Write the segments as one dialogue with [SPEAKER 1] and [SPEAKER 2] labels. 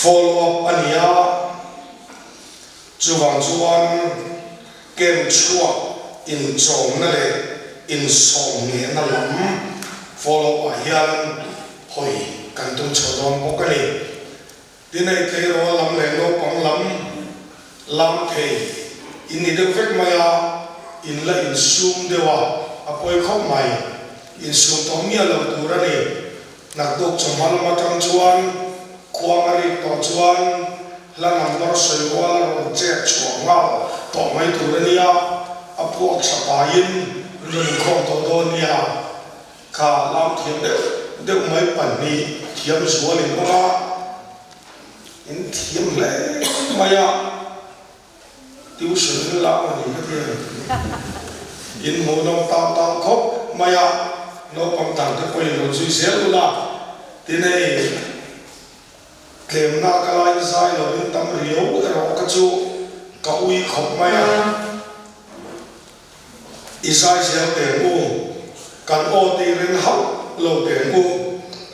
[SPEAKER 1] Follow up a ni a, chuvang chuan camp chhuak inchawmna leh insawmnghehna lam follow up ah hian hawi kan tum chho dawn bawk a ni. Tin hei tleirawl lam leh naupang lam lam thei in ni deuh vek mai a, in la insum deuh a, a pawi khawp mai. Insum tawh miah lo tur a ni. Naktuk chawhma lam atang chuan khuang a rik tawh chuan hla number sawi rual a rawn chet chhuah nghal tawh mai tur a nia, a puak tha paiin rawn inkhawm tawh dawn nia. Kha lam thiam deuh deuh mai pahnih thiam zual in awm a, in thiam hle mai a. Tuition in lak a ni ka ti ang. In hmuhnawm tau tau khawp mai a, naupang dang te pawhin rawn zui zel ula tin hei tlemna ka lain zai lovin tam riau erawh ka chu ka ui khawp mai a. I zai zel teh ang u, kan aw tih ring hauh lo teh ang u.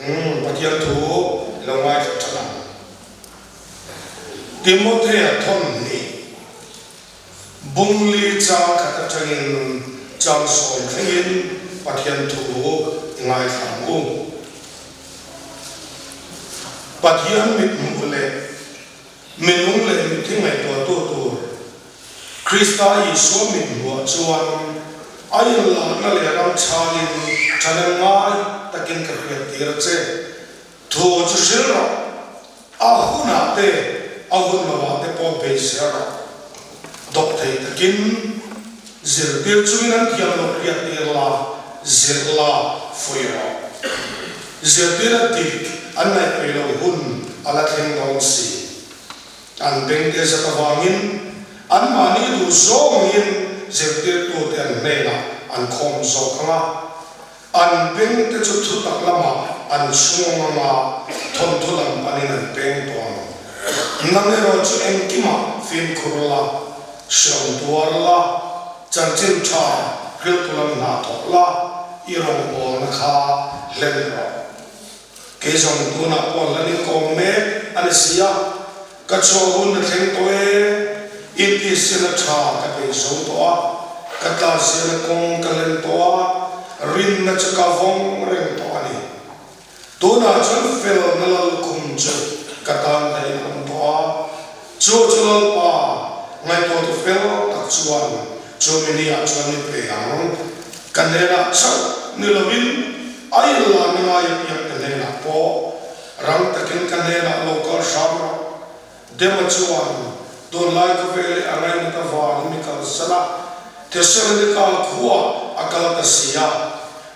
[SPEAKER 1] Umm, Pathian thu i lo ngaithla tha ang. Timothea thawmhnih, Bungli chang khat atangin chang sawi thlengin Pathian thu i ngaithla ang u. Pathian mithmuh leh minung leh mitthi ngaihtuahtu tur Krista Isua mit hmuah chuan a inlakna leh ram chhanin thahnem ngai takin ka hriattir a che. Thu chu hrilh rawh, a hunah te, a hun lovah te pawh bei zel rawh. Dawk thei takin zirtir chungin an thiam loh hriattir la, zirh la, fuih rawh. Zirtir a dik an ngaihpei lo hun a la thleng dawn si. An bengte zat avangin anmahni duh zawngin zirtirtute an hnenah an khawm zawk ang a, an bengte chu thutak lamah an chhung ang a, thawnthu lam panin an peng tawh ang. Nang erawh chu engkimah fimkhur la, hreawm tuar la, chanchin tha hriltu lam hna thawk la, i rawngbawlna kha hlen rawh. Kei zawng tunah pawh hlan in ka awm mek a ni si a, ka chhuah hun a thleng tawh e, intisin a tha ka bei zo tawh a, ka tlansialna kawng ka len tawh a, rinna chu ka vawng reng tawh a ni. Tunah chuan felna lalkhum chu ka tan daih in a awm tawh a, chu chu Lalpa ngaihtuahtu fel tak chuan chu mi ni ah chuan ni pe ang. Ka hnenah chauh ni lovin a inlahna ngai apiang ka hnenah pawh rang takin ka hnenah lo kal hram rawh. Dema chuan tunlai khawvel hi a ngainat avangin mi kalsan a, Thessalonika khuah a kal ta si a.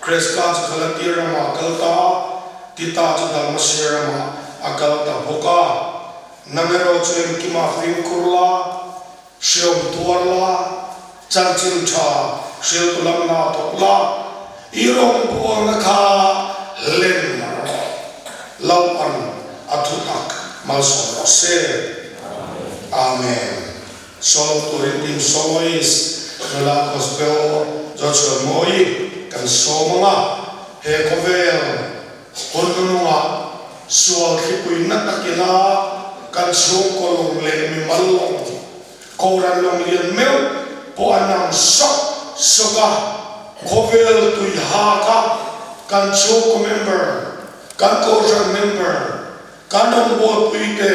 [SPEAKER 1] Kreska chu Galatia ramah a kal ta a, Tita chu Dalmasia ramah a kal ta bawk a. Nang erawh chu engkimah fimkhur la, Hreawm tuar la, chanchin tha hriltu lam na thawk la, i rawngbawlna kha hlen rawh. Lalpan a thutak malsawm rawh se. Amen. Solo turin team soloist nula gospel Joshua Mawi kan sawm ang a, he khawvel hun nunungah sual thlipui na takina kan chhungkaw lawng leh mimal lawng, Kohhran lawng lian meuh pawh an ang sawk sawk a, khawvel tui hak a kan chhungkaw member, kan Kohhran member, kan rawngbawlpui te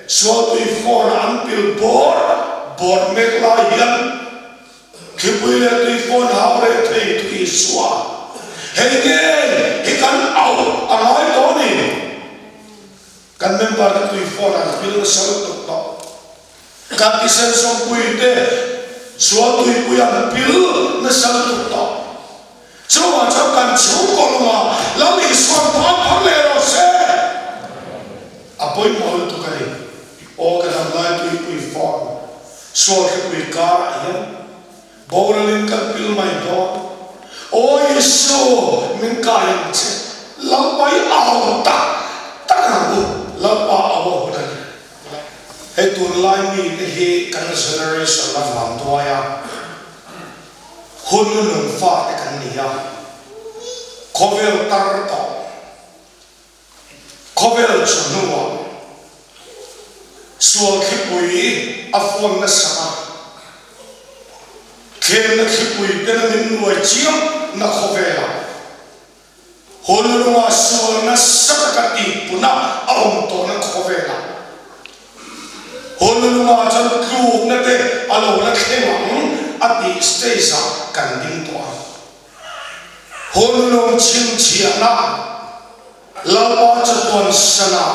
[SPEAKER 1] sual tui fawn a an pil bawr bawr mek lai hian, Thlipui leh tui fawn hau reh thei tu Isua, hei ngei hi kan auh a ngai tawh a ni. Kan member te tui fawn an pil nasa lutuk tawh. Kan thisen sawmpui te sual tuipui an pil nasa lutuk tawh. Chuvang chuan kan chhungkaw lungah Lal Isua'n phan phar leh rawh se. A pawimawh lutuk a ni. Aw ka damlai tuipui fawn sual thlipui karah hian boralin kan pil mai dawn. Aw Isu min kai ang che. Lalpa i au tak tak ang u. Lalpa au a hun a ni. Hei tunlai mite hi kan generation a vang duai a. Hun nung fate kan ni a, khawvel tar tawh, khawvel chu hnuah Sual thlipui a fawn nasa a, thlenna thlipui ten a min nuai chiam na khawvelah Honolunga sual nasa taka tihpuna a awm tawhna khawvelah Honolunga chuan tlukna te a lo la thleng ang a tih stage ah kan ding tawh a. Honolung chhinchhiahna Lalpa chatuan sana,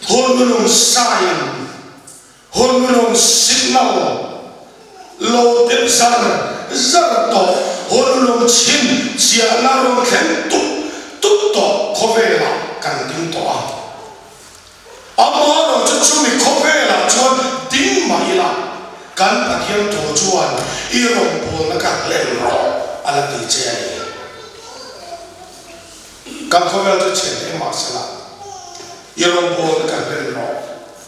[SPEAKER 1] Honolung sign, Honolung signal lo deuh zar zar tawh, Honolung chhinchhiahna rawn thleng tup tup tawh khawvelah kan ding tawh a. Amaherawh chu chumi khawvelah chuan ding mah ila, kan Pathian thu chuan i rawngbawlna kha hlen rawh a la ti che a ni. Kan khawvel chu chhe hle mah sela, i rawngbawlna kha hlen rawh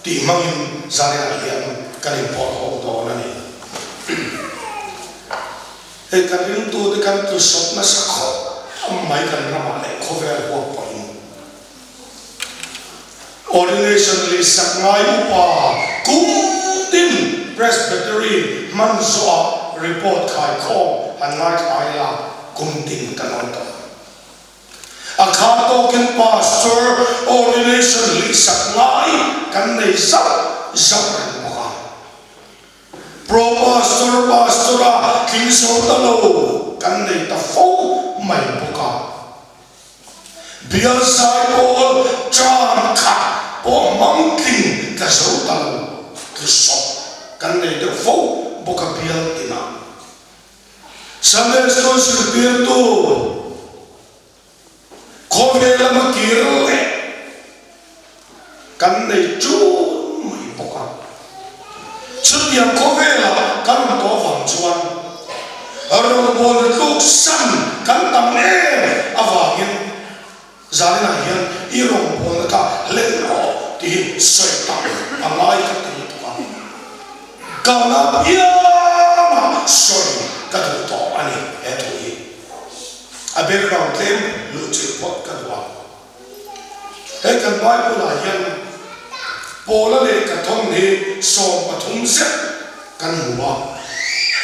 [SPEAKER 1] tih hmangin zaninah hian kan inpawlhawm dawn a ni. Hei kan ringtute kan tlusawp nasa khawp mai kan ramah leh khawvel huap pawhin. Ordination leh sak ngai upa kum tin Presbytery hman zawhah report khaikhawm han ngaithla ila kum tin kan awm tawh. A kha tawkin Pastor ordination leh sak ngai kan nei zauh zauh reng bawk a. Pro Pastor Pastor a tling zo ta lo kan nei ta fo mai bawk a. Bial zaipawl ṭan khat pawh hmang tling tla zo ta lo tlu sawp kan nei deuh fo bawk a bial tinah. Sunday School zirtirtu khawvel lama kir leh kan nei ṭun mai bawk a. Chutiang khawvelah kan rawn tawh avang chuan rawngbawlna tluk san kan tam em avangin zaninah hian i rawngbawlna kha hlen rawh tih hi sawi tam a ngai ka ti lutuk a. Kalna piangah sawi ka duh tawh a ni he thu hi. A background tlem luhchilh phawt ka duh a. He kan Bible ah hian Paula lehkha thawn hi 13 zet kan hmu a,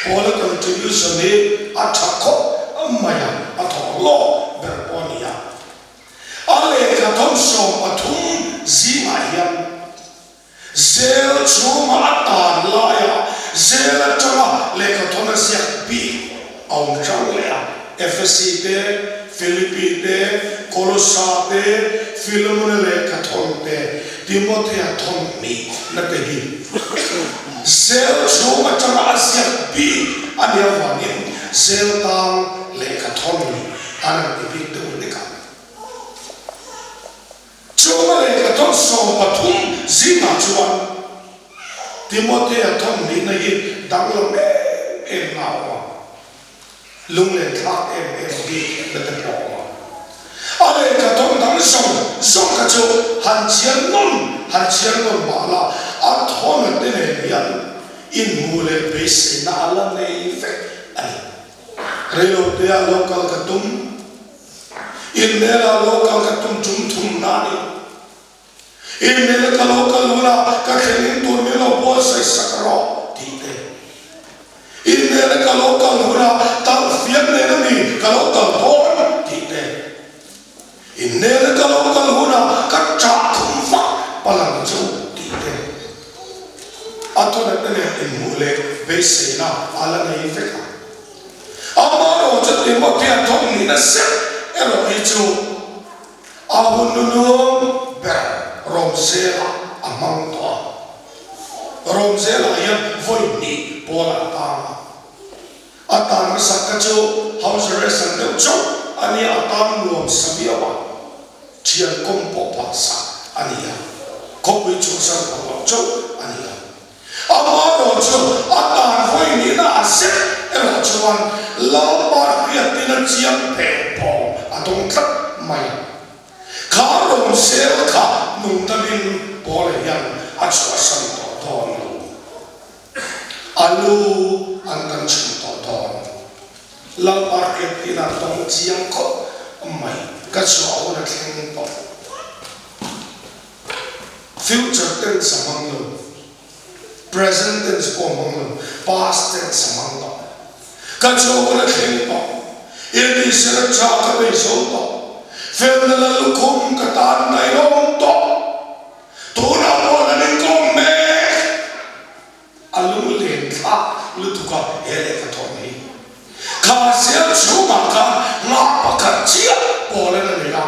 [SPEAKER 1] Paula contribution hi a tha khawp mai a, a thawh lawk ber pawh a ni a. A lehkha thawn 13 zingah hian Zel chhunga a tan laiah zel atanga lehkhathawn a ziak bik a awm ṭang leh a, Efesi te, Filipi te, Kolosa te, Filemona lehkhathawn te, Timothea thawn hnih na te hi zel chhung atanga a ziak bik a nih avangin zel tang lehkhathawn an han ti bik deuh hlek a. Chunga lehkha thawn 13 zingah chuan Timothea thawn nihna hi danglam em em na a awm a, lunglen thlak em em bik na te pawh a awm a. A lehkha thawn dang zawng zawng kha chu han chhiar nawn han chhiar nawn mah la, a thawn a te nen hian inhmuh leh beiseina a la nei vek a ni. Reilotea lo kal ka tum. Inmela lo kal ka tum tum thum na a ni. Inmela ka lo kal hun a, ka thlenin tur min lo buatsaih sak rawh tih te. Inmela ka lo kal hun a, talh fiam nen a ni ka lo kal dawn tih te. Inmela ka lo kal hun a, ka ṭah khum vak palang chu tih te. A thawna te nen inhmuh leh beiseina a la nei vek a. Amaherawh chu Timothea thawk nihna zet erawh hi chu a hun nunung ber Romzela a hmang tawh a. Romzela hian vawi hnih pawl a tang a. A tan hmasak kha chu house arrest an deuh chauh a nia, a tan nuam sa viau a, thian kawm pawh phalsa a ni a, khawpui chhuahsan phal loh chauh a ni a. Amaherawh chu a tan vawi nihna a zet erawh chuan Lalpa hriatin a chiang pheh phawng a dawng tlat mai a. Kha rawn sel kha nungdamin Paula hian a chhuahsan tawh dawn lo. A lu an kan chhun tawh dawn. Lalpa hriatin a dawng chiang khawp mai. Ka chhuah hun a thleng tawh. Future tense a hmang lo, present tense pawh a hmang lo, past tense a hmang tawh. Ka chhuak a thleng tawh, intisera tha ka nei zo tawh, felna la lukhum ka tan ngaihawm tawh, tunah pawh an inkawm mek. A lunglen thlak lutuk a he lehkha thawm hi. Kha zel chhungah khan ngah pakhat chiah pawl an a nei a,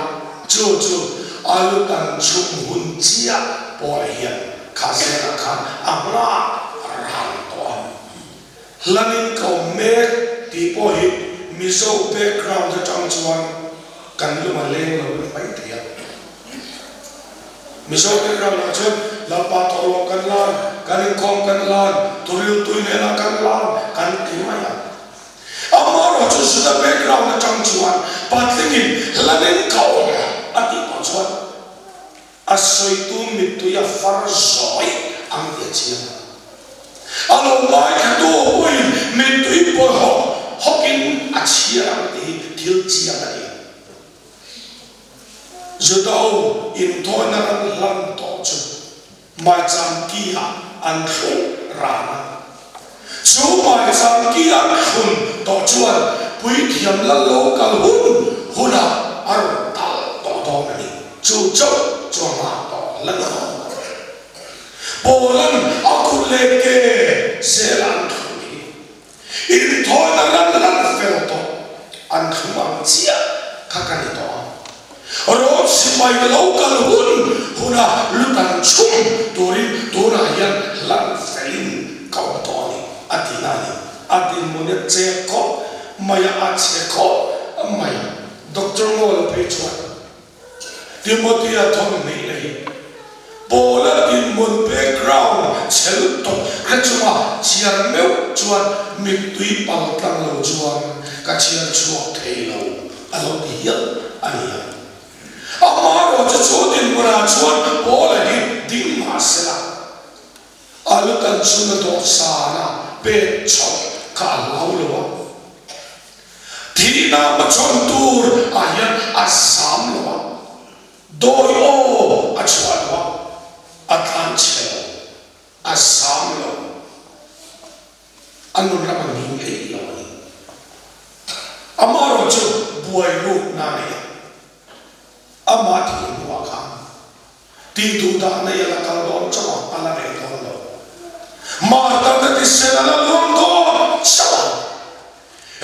[SPEAKER 1] chu chu a lu tan chhung hun chiah pawl hian kha zelah khan a nghak ran tawh a. Hlanin ka awm mek tih pawh hi Mizo background atang chuan kan lung a leng lo vek mai thei a. Mizo background ah chuan Lalpa thawhlawm kan lan, kan inkhawm kan lan, thuril tui nena kan lan kan ti mai a. Amaherawh chu Juda background atang chuan patlingin hlanin ka awm a tih pawh chuan a sawitu mittui a far zawi ang tih a chiang. A lo ngaithla tu pawhin mittui pawh hawk hawkin a chhiar ang tih hi thil chiang a ni. Juda-ho inthawina ran hlan tawh chu maicham ki ah an thlung ran a. Chu maicham ki an thlun tawh chuan puithiam la lo kal hun hunah a rawn tal tawh dawn a ni. Chu chauh chu a nghak tawh la ni. Paula'n a kut leh ke zel an thlun hi Inthawina ran ran fel tawh an thlum ang chiah kha ka ni tawh ang. Rawt sipai lo kal hun huna lut an chhum turin tunah hian hlan felin ka awm tawh a ni, a ti na a ni. A dinhmun a che khawp mai a, a chhe khawp mai. Doctor Ngawla phei chuan Timothea thawmhnih na hi Paula dinhmun background chhe lutuk hre chunga chhiar meuh chuan mittui pal tlang lo chuan ka chhiar chhuak thei lo a lo ti hial a ni a. Amaherawh chu chu dinhmunah chuan Paula hi ding mah sela a lu tan chhun a dawhsana pek chhoh kha a hlau lo a. Thihna hmachhawn tur ah hian a zam lo a, dawi aw a chhuah lo a, a tlan chhe lo, a zam lo, a nun ram a nghing eih lo a ni. Amaherawh chu buai rukna a nei a, amah thih hnuah khan Tih duh dah nei a la kal dawn chauh a, a la reh dawn lo. Martar te thisen a la luang dawn chauh a,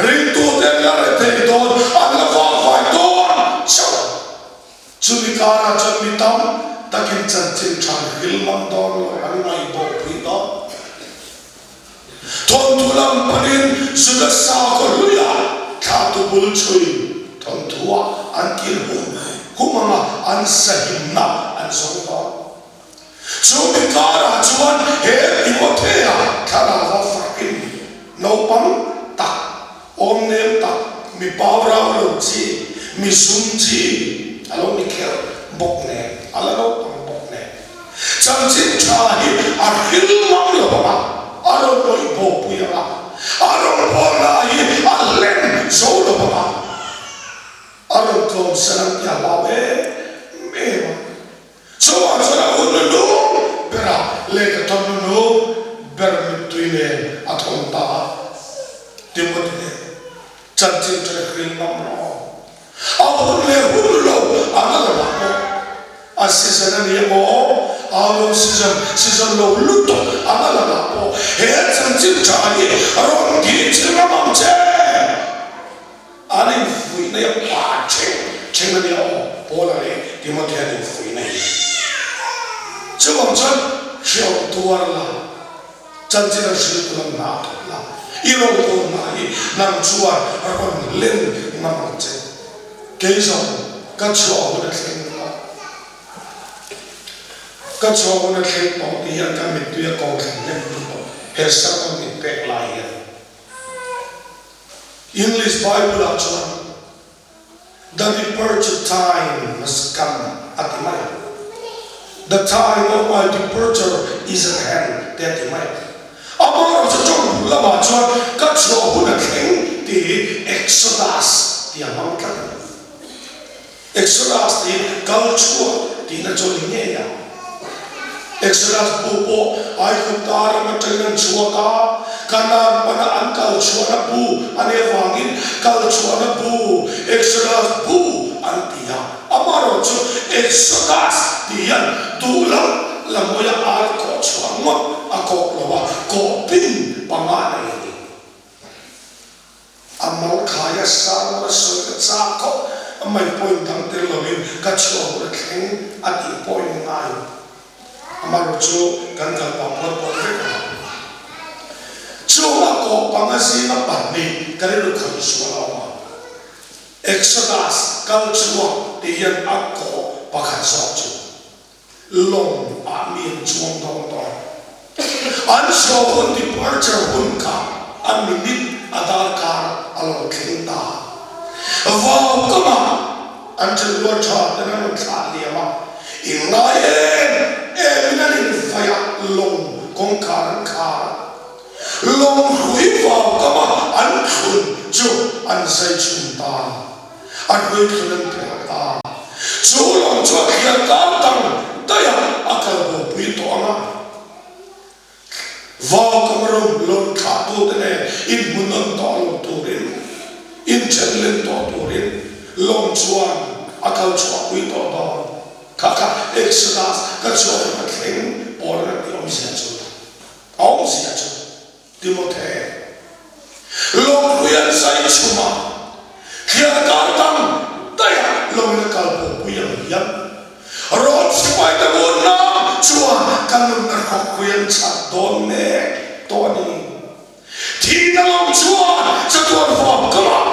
[SPEAKER 1] ringtute an la reh thei dawn, an la vangvai dawn chauh a. Chumi karah chuan mi tam takin chanchin tha hril mang dawn lo, an ngaihbawh pui dawn. Thawnthu lam panin Juda sakhaw hluia thlahtu bul chhui thawnthuah an kir hum hum anga an sahimna an zawng dawn. Chu mi karah chuan he Timothea thlarau a fakin naupang tak, awmnem tak, mi paurau lo chi, mi zum chi a lo ni kher bawk nen, a la naupang bawk nen. Chanchin tha hi a hril ngam lo ang a, a rawn awih bawpui ang a, a rawn pawlna hi a hlen zo lo ang a, a rawn tlawm sen ang tih a hlau em em a. Chungah chuan a hun nunung bera lehkha thawn nunung ber mittui nen a thawn ta a, Timothy nen chanchin tha hi hril ngam rawh. A hun leh hun lo an la lo ah pawh a season a ni emaw out of season, season lo lutuk an la lo ah pawh he chanchin tha hi rawn tih chhe ngam ang che. An infuihna hi a pa theng theng a nia aw, Paula leh Timothea an infuihna hi. Chuvang chuan hriau tuar la. Chanchin a hrilh tu lam hna a thawk la, i rotur hna hi nang chuan rawn hlen ngam ang che. Kei zawng ka chhuah hun a thleng tawh. Ka chhuah hun a thleng tawh tih hian ka mittui a ko thleng hnem tu tawh he sermon min pek lai hian. English Bible ah chuan The departure time has come a ti mai a, The time of my departure is at hand te a ti mai a. Amaherawhchu tawng bul lamah chuan ka chhuah hun a thleng tih hi Exodus tih a hmang tlat a ni. Exodus tih hi kal chhuak tihna chu a ni ngei a. Exodus bu pawh Aigupta ram atangin an chhuak a, Kanaan pana an kal chhuahna bu a nih avangin kal chhuahna bu, Exodus bu an ti a. Amaherawhchu Exodus tih hian duh lam lamawia ar kawh chhuah ngawt a kawk lo a, kawh pin panga nei a ni. A mal khai a sang a sawi ka chak khawp a mai point dang tel lovin ka chhuah hun a thleng a tih pawhin ngai amaherawhchu kan kal pah pawr pawr vek ang. Chung a kawh panga zinga pahnih ka rilru khawih sual a awm a. Exodus kal chhuak tih hian a kawh pakhat zawk chu Lawng ah mi an chuang dawn tawh a. An chhuah hun departure hun kha a minute a darkar a lo thleng ta. Vau kamah an ṭhenrual ṭha ten an rawn thlah liam a, inngai em em in an invaih a, lawng kawngkhar an khar a. Lawng hrui vau kamah an thlun chu an zai chhun ta. A hrui thlun an phel ta. Chu lawng chu a thliar kar dang daih a, a kal bopui tawh ang a. Vau Cameroon lawng thlahtute nen inhmuhnawn tawh lo turin, inthenlen tawh turin lawng chuan a kal chhuahpui tawh dawn. Kha kha Exodus ka chhuah hun a thleng pawl an tih awmzia chu a awmzia chu. Timothe, Lawngpui an zai chhum a, thliar kar dang daih a lawngin a kal bawpui ang hian Rom sipai te ngunna chuan ka nunna hrawkpui an chhat dawn mek tawh a ni. Thihna lawng chuan chatuan vawm kamah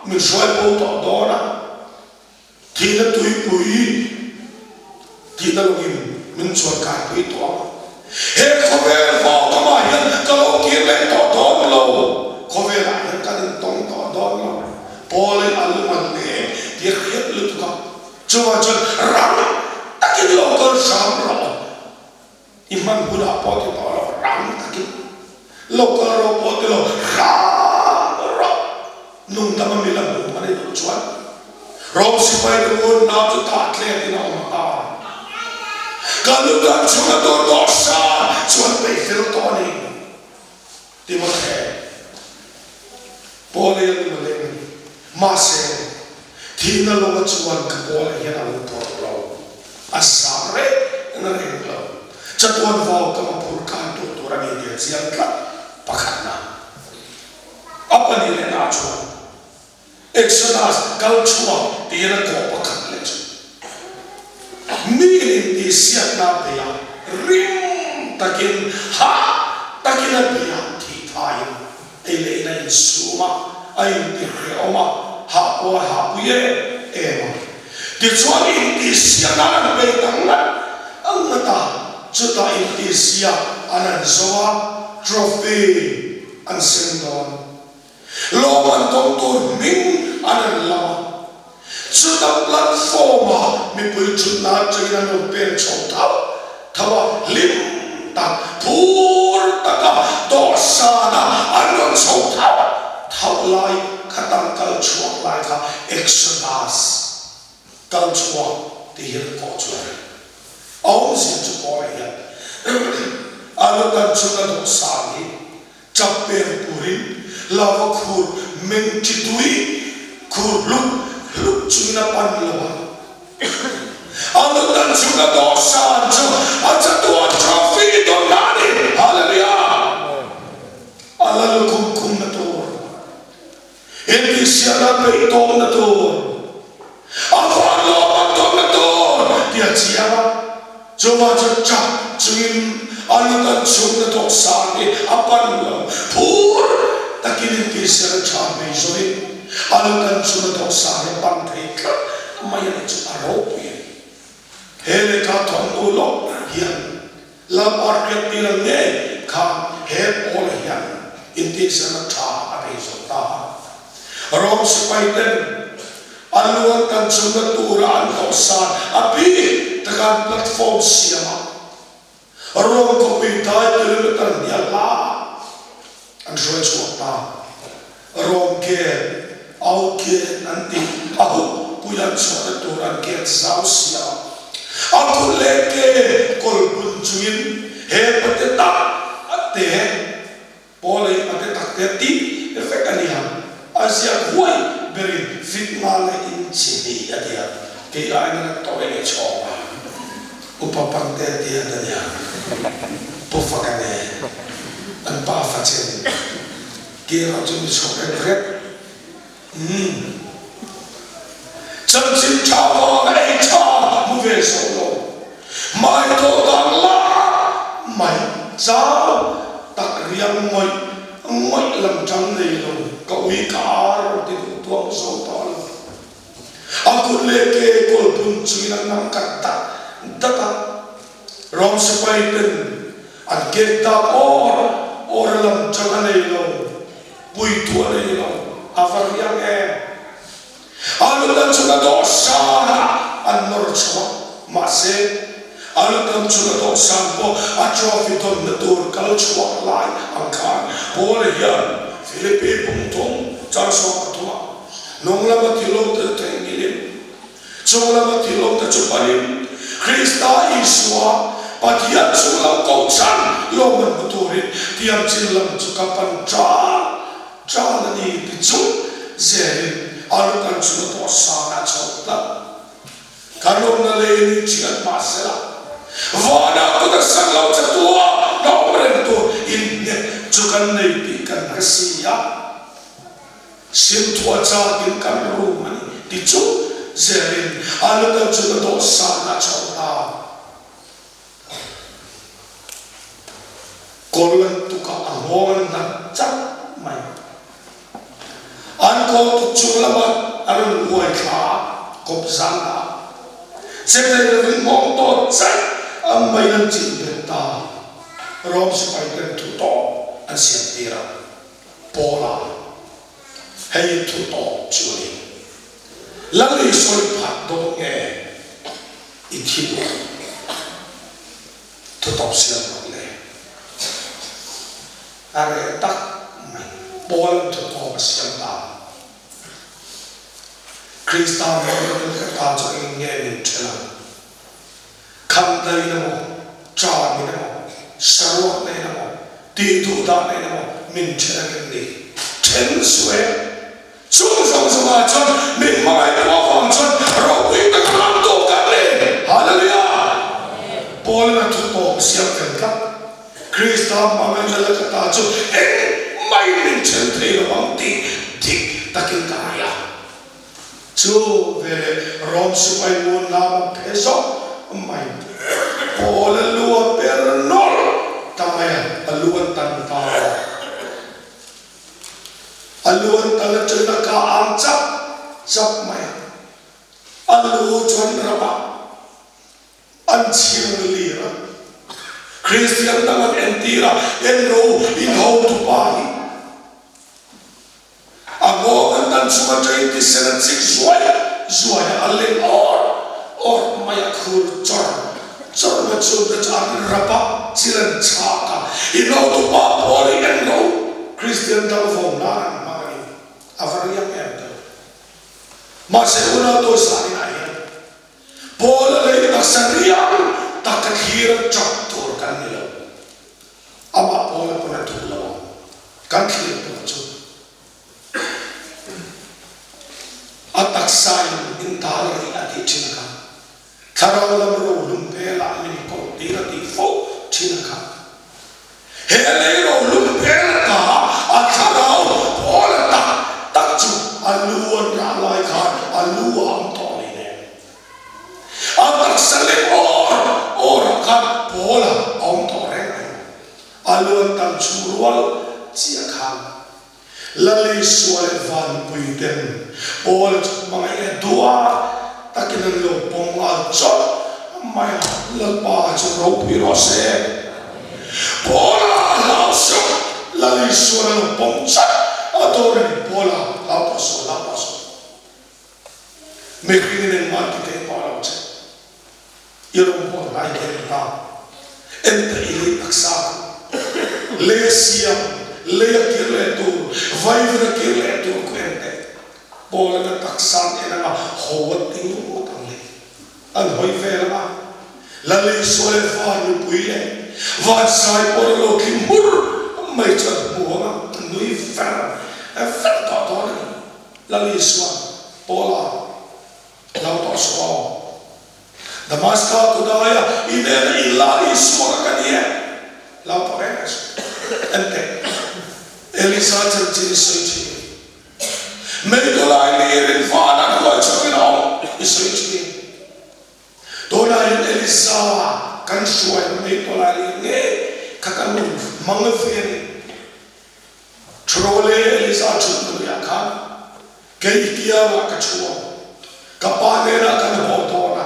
[SPEAKER 1] min hruai bo tawh dawn a. Thihna tuipui tihna lawngin min chuan kaipui tawh ang. He khawvel vau kamah hian ka lo kir leh tawh dawn lo. Khawvelah hian kan intawng tawh dawn lo. Paul-in a lung a leng tih a hriat lutuk a. Chuvang chuan rang takin lo kal hram rawh. I hman hunah pawh ti tawh lo, rang takin lo kal rawh pawh ti lo, rang rawh. Nungdam a mila hmuh hman i duh chuan Rom sipai te ngun nau chu tah tlet in a awm ta. Ka lu kan chhunga tur dawhsan chuan peih fel tawh a ni. Timothy, Paul i a lung a leng a ni. Mahse, thihna lawnga chuan ka Paul-a hian a lo phawrh lo. A zam reng reng lo. Chatuan vau ka maphur khan tur tur a ni tih a chiang tlat. Pakhatna, a pahnih lehna chuan Exodus kal chhuak tiin a kawh pakhat leh chu mi intihsiakna a bei a, rim takin, hah takin a bei a, thih thaiin ei leh in a insum a, a intihrehawm a, hah pawh a hahpui em em a. Tichuan intihsiakna an bei ta ngat ngat a, chutah intihsiak an an zo a, trophy an sem dawn. Lawm an tawng tur hming an rawn lam a, chuta platform ah mipui thutna atangin an rawn peng chho thauh thauh a, hlim tak, phur taka dawhsana an rawn chho thauh thauh lai kha tangkal chhuak lai kha Exodus kal chhuak tih hi an kawh chu a ni. A awmzia chu pawh hian a lutan chunga dawhsan hi Chap peng turin lava khur meng chi tui khur hluk hluk chungin a pan lo a. A lutan chunga dawhsan chu a chatuan trophy dawn a ni. Hallelujah! A la lukhum khumna tur, intihsiahna peih tawpna tur, a van lawm an dawnna tur tih a chiang a. Chuvang chuan chak chungin a lu kan chhungna dawhsan hi a pan lo. Phur takin intihsial a tha hmei zawhin a lu kan chhungna dawhsan hi a pan thei tlat mai a ni chu a ropui a ni. He lehkha thawmhnaw lawk hian Lalpa hriattir ang ngei khan he pawl hian intihsialna tha a bei zo ta a. Rom sipai ten A luan kan chhunna tura an dawhsan a bik taka an platform siam a, Rome khawpui dai kilometer hnih a hla an hruai chhuak ta. Rome gate, out gate an tih a hup pui an chhuahna tur an gate zau siam a, a kut leh ke kawlbun chu. chungin he pate tak te Paula hi pate tak te tih vek a nia, a ziak huai berin fit nga leh inchi hnih a tia, kei aiin a la tawi leh chhawng a, upa pangte a tia a nia, Pu Faka nen an pa fa chen kir ah chu mi chhawk reng reng. Umm. Chanchin tha vang ei tha hmu ve zo lo. Mai tawh dan la mai chau tak riang ngawih ngawih lam tang nei lo ka ui ka ar rawn ti duh tuam zo tawh lo. A kut leh ke kawl bun chuin a nam kat dat dat a. Rom sipai ten an kek tak awr awr a lam tang a nei lo. Puitu a nei lo, a va riang em? A lutan chunga dawhsan ah an nawr chho a, mahse a lutan chunga dawhsan pawh a trophy dawnna tur kal chhuak lai ang khan Paula hian Philippi pumthum chang 13 ah nung lama thil lo tel theihnghilhin Chung lama thil awmte chu panin Krista Isua Pathian chung lo ko chan lawmman hmu turin tiang chin lam chu ka pan ṭan ṭan a ni ti chung zelin a lu kan chunga tawh san a chho tlat. Kan awmna lei ni ṭhian mah sela vanah kut a san lo che tua na awm reng tur inhnek chu kan nei tih kan hre si a. Simthua chakin kan rum a ni ti chu zelin a lutan chu ka dawhsan a chho ta. Kawl an tuk a, a nghawng an nghat chak mai. An kawl tuk chung lamah a rawn uai thla a, kawp zan a. Che thei lovin nghawng tawt chaih ang maiin an chilh bet ta. Rom sipai ten thu tawp an siam tir a. Paula, Hei thu tawp chu a ni. Lal i sawi phat dawn nge i thi duh? Thu tawp siam rawh le. A reh tak mai. Paula'n thu tawp a siam ta. Krista hmawlh ka ta chu eng nge min ṭhen ang? Khamdain emaw, Chamin emaw, Saruak nen emaw, Tihduhdah nen emaw min then a ngem ni? Then suh e! Chung zawng zawngah chuan min hmangaihtu avang chuan ropui taka lam tawh kan ni! Hallelujah! Paulin a thu tawp siam fel tlat. Krista hmangaihna laka ta chu engmah in min then thei lo ang tih dik takin ka ngai a. Chu veleh Rom sipai ngun lama phe zawk mai Paul a lu a per nawlh ta mai a, a lu an tan ta a. A lu an tan atangin a ka ang chap chap mai a, a lu chuan ramah an chhir lir a. Kristian dang an entir a, en ro inhotupa hi. A nghawng an dan chung atangin thisen a chik zuai zuai a, a leng awr awr mai a, khur chawr chawr mai chu te chu an rap a, chil an chhak a, i nautupa pawl hi en lo, Kristian dang vawm nan an hmang a ni, a va riang em deuh. Mahse unau Tawisa inah hian Paul a lei taksa riang tak a thlir a chak tur kan ni lo. Amah Paula pawn a duh lo ang. Kan thlir tur chu a taksa in in dal rih a tih thin a kha. Thlarau lam rohlum velah min kawlh tir a tih fo thin a kha. He lei rohlum vel ta a thlarau Paula tak tak chu a lu an rah lai khan a lu a awm tawh ni nen. A taksa leh awr awrah khan Paula a awm tawh reng reng. A luan tam chhung rual chiah khan Lal Isua leh Vanpui ten Paula chu hmangaih leh duha takin an lo pawm nghal chawt mai a, Lalpa chu ropui rawh se. Paula a hlau suh, Lal Isua'n a lo pawm chat a dawn a ni, Paula hlau tawh suh, hlau tawh suh. Mihringin engmah ti thei pawh lo che. I rawngbâwl hnai hle ta. Ente i lei taksa ku. Lei a siam, lei a kir leh tur, vaivun a kir leh tur ku ente. Paul-an a taksa an en anga haw a ti ngawt ang le. An hawi vel anga. Lal Isua leh Van mipui leh Van sai pawh a lo tling hmur mai chu an hmu ang a, an nui ver ver tawh dawn a ni. Lal Isua, Paula, lo tawh suh aw. Damaska kawdaia i nena i Lal Isua ka ka ni e, lo tawh reng reng suh. Enteh, Elisa chanchin i sawi thin. Meitawlai lirin van an ruai chhuakin a awm i sawi thin. Tunah hian Elisa kan hruaina meitawlai lir ngei kha kan rawn hmang ve a ni. Thuraw leh Elisa thutna luiah khan kei i kiangah ka thu ang. Ka pa hnenah kan haw dawn a,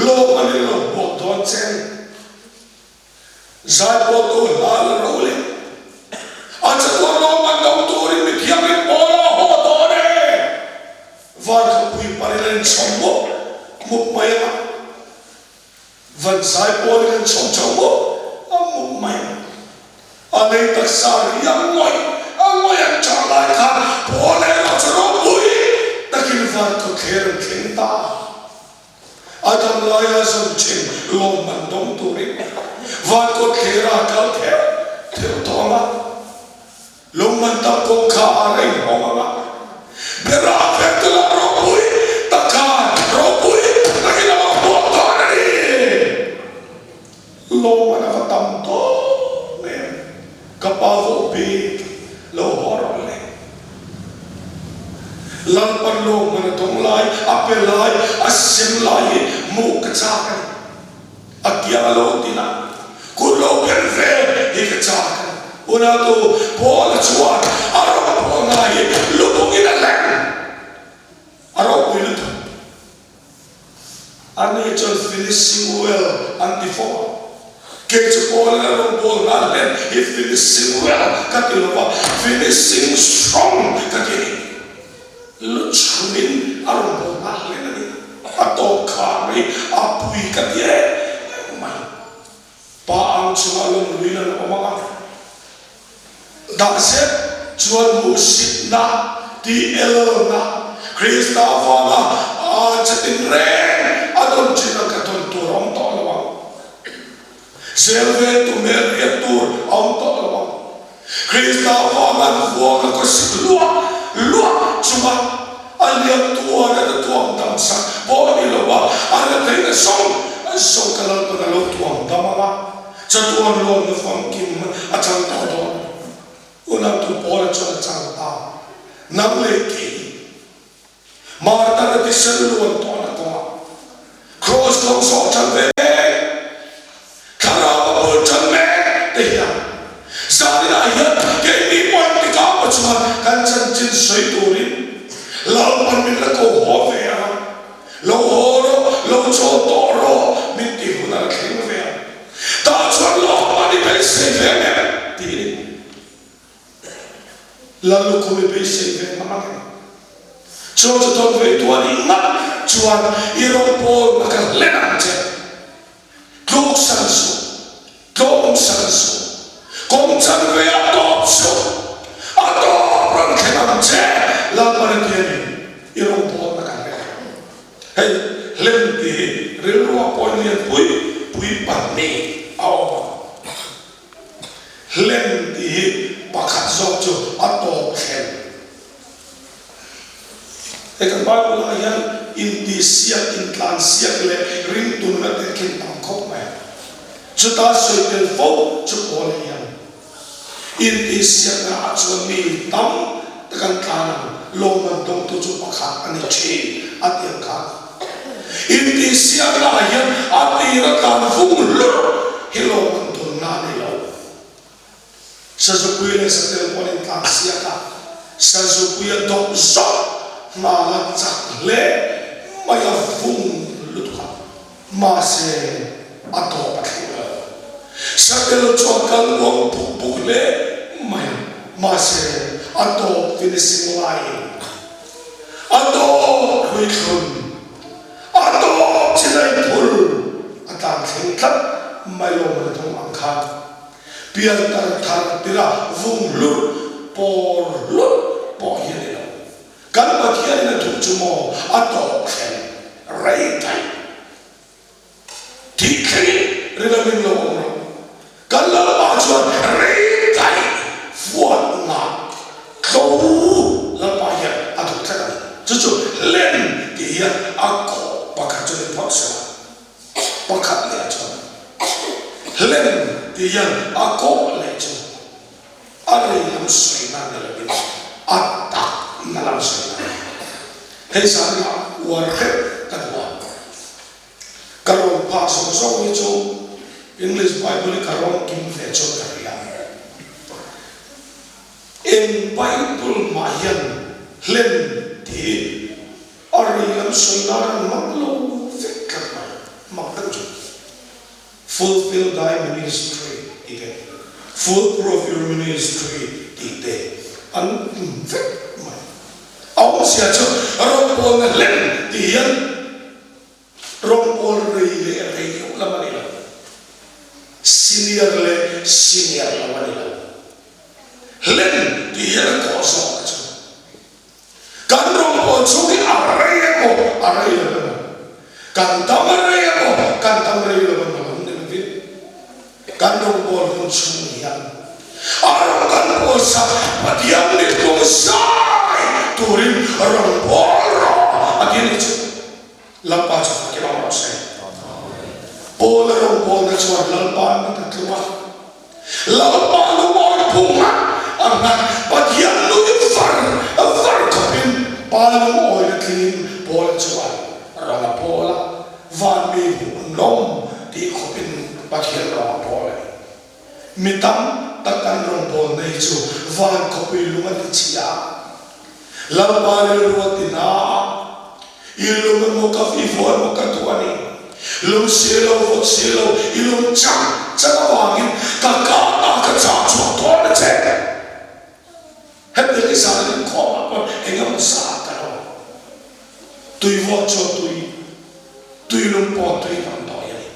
[SPEAKER 1] lawm an in lo hmuak dawn che a ni. Zaipawltu hla la ro leh a chatuan lawm an do turin mithiangin pawl a haw dawn e. Vankhawpui parin an inchhawm mup mup mai ang a, van zaipawlin an chhawm chho mup mup mai ang. A lei taksa riang ngawih a ngawih an chah lai khan pawl erawh chu ropui takin vankhawthler an thleng ta a. A dam laia zawm thin lawmman dawng turin van kawt thlira a kal theuh theuh tawh ang a, lawmman tam kawngkha a reng hawng ang a, bera a pek te lah ropui tak khan ropui takin a lo hmuak dawn a ni. Lawmman a va tam dawn em? Ka pa vawh bik lo haw rawh le. Lalpan lawmman a dawng lai, a pe lai, a sem lai hi hmuh ka chak a ni. A kiang a lo tin a, kut lo ber ve hi ka chak a ni. Unautu Paula chuan a rawngbawlna hi lubungin a leng, a ropui lutuk. Ani chuan finishing well an ti fo a, kei chu Paul in a rawn bawl nghal hlen hi finishing well ka ti lo va, finishing strong ka ti a ni. Lu chhumin a rawn bawl nghal hlen a ni. A tawp khar mai, a pui ka ti em em mai. Pa ang chungah lawmluin an awm ang a, dah zet chuan hmuhsitna, tih-elna, Krista avanga a che tinreng a dawn chin ang kha dawn tur a awm tawh lo ang. Zel vel tu hmel riat tur a awm tawh lo ang. Krista avanga an vuang a khawsik luah luah chunga a lian tuar a la tuam dam sak pawh a ni lo a, a la theihna zawng zawng ka Lalpan a lo tuam dam ang a. Chatuan lawmna famkim a chang tawh dawn. Unautu Paula chuan a chang ta. Nang leh kei, Martar a tisel luan tawhna kawngah Kraws kawng zawh tan ve mek, Thlarau a bul tan mek te hian zaninah hian keini pawhin tikah pawh chuan kan chanchin sawi turin Lalpan min la ko haw ve ang a. Lo haw rawh, lo chaw tawh rawh min ti hun a la thleng ve ang. Tah chuan lawmman i beisei ve ang em? tiin Lallukhum i beisei ve ngam ang em? Chuan chu tawn ve tu a nih ngat chuan i rawngbawlna ka hlen ang che. Tluk san suh, tlawm san suh, kawng chan ve a tawp suh, a tawp rawn thleng ang che, Lalpan a ti a ni, i rawngbawlna kan hre ang. Hei hlem tih hi rilrua pawhin lianpui pui pahnih a awm ang. Hlem tih hi pakhat zawk chu a tawp thleng. Hei kan Bible ah hian intihsiak, intlansiak leh ringtunna te khin tam khawp mai a. Chuta sawi tel fo chu Paul hian intihsiakna ah chuan mi tam tak an tlan ang, lawmman dawngtu chu pakhat a ni thin a ti ang khan. Intihsiakna ah hian a tir a tlan vung hlur hi lawmman dawnna a ni lo. Sazupui leh satel pawh an intlan siak a, Sazupui a dawp zawk nghal a chak hle mai a vung lutuk a, mahse a tawp a thleng lo. Satel chu a kal uang buk buk hle mai a, mahse a tawp finishing line a tawp hluithlun a tawp chinai phul a tlan thleng tlat mai lo man a thawng ang khan. Piantar thar tira vung hlurh pawr hlurh pawh hi a ni lo. Kan Pathianin a duh chu maw a tawp thleng rei daih. Thih. thlengin rinawmin lo awm rawh. Kan Lalpa chuan rei daih fuat ngah tlo Lalpa hian a duh tlat a ni. Chu chu hlen tih hian a kawh pakhat chu ni phawt se la, pakhat leh a chuan hlen tih hian a kawh leh chu a rei lam sawi na ni lovin a tak na lam sawi na a ni. Hei zan lamah uar hrep ka duh a. Ka rawn phah zawng zawng hi chu English Bible hi ka rawn kim ve chuan ka hria. Eng Bible mah hian hlen tih a rei lam sawi nan an hmang lo vek tlat mai, hmang deuh chu. Fulfill thy ministry tih te, Full prove your ministry tih te an kim vek mai. A awmzia chu rawngbawlna hlen tih hian Rawngbawl rei leh rei loh lam a ni lo. Senior leh senior lo a ni lo. Hlen tih hian a kawh zawk a chu. Kan rawngbawl chhung hi a rei emaw a rei lo emaw, kan dam a rei emaw kan dam rei lo emaw lam ni lovin kan rawngbawl hun chhung hian a rawng kan bawl sak Pathian mitmung zai turin rawngbawl rawh a ti a nih chu. Lalpa chu fakin awm rawh se. Paula rawngbawlna chuan Lalpa an nghat a tlung a, Lalpa lungawi phung nghat a nghat, Pathian nui var var khawpin Pa lungawina tlingin Paula chuan rawng a pawl a, van mi hmuh an lawm tih khawpin Pathian rawng a pawl a ni. Mi tam tak an rawngbawlna hi chu van khawpui lung a ti chhia a, Lalpa rilru a ti hna a, I lung emaw ka i vuah emaw ka duh a ni. Lung si lo, vawt si lo, i lung chang chang avangin ka kât a ka chah chhuak dawn a che. Hetiang i zan inkhawmah pawh eng emaw zah ka lo. Tui vawt chuan tui, tui lung pawh tui tam tawi a ni.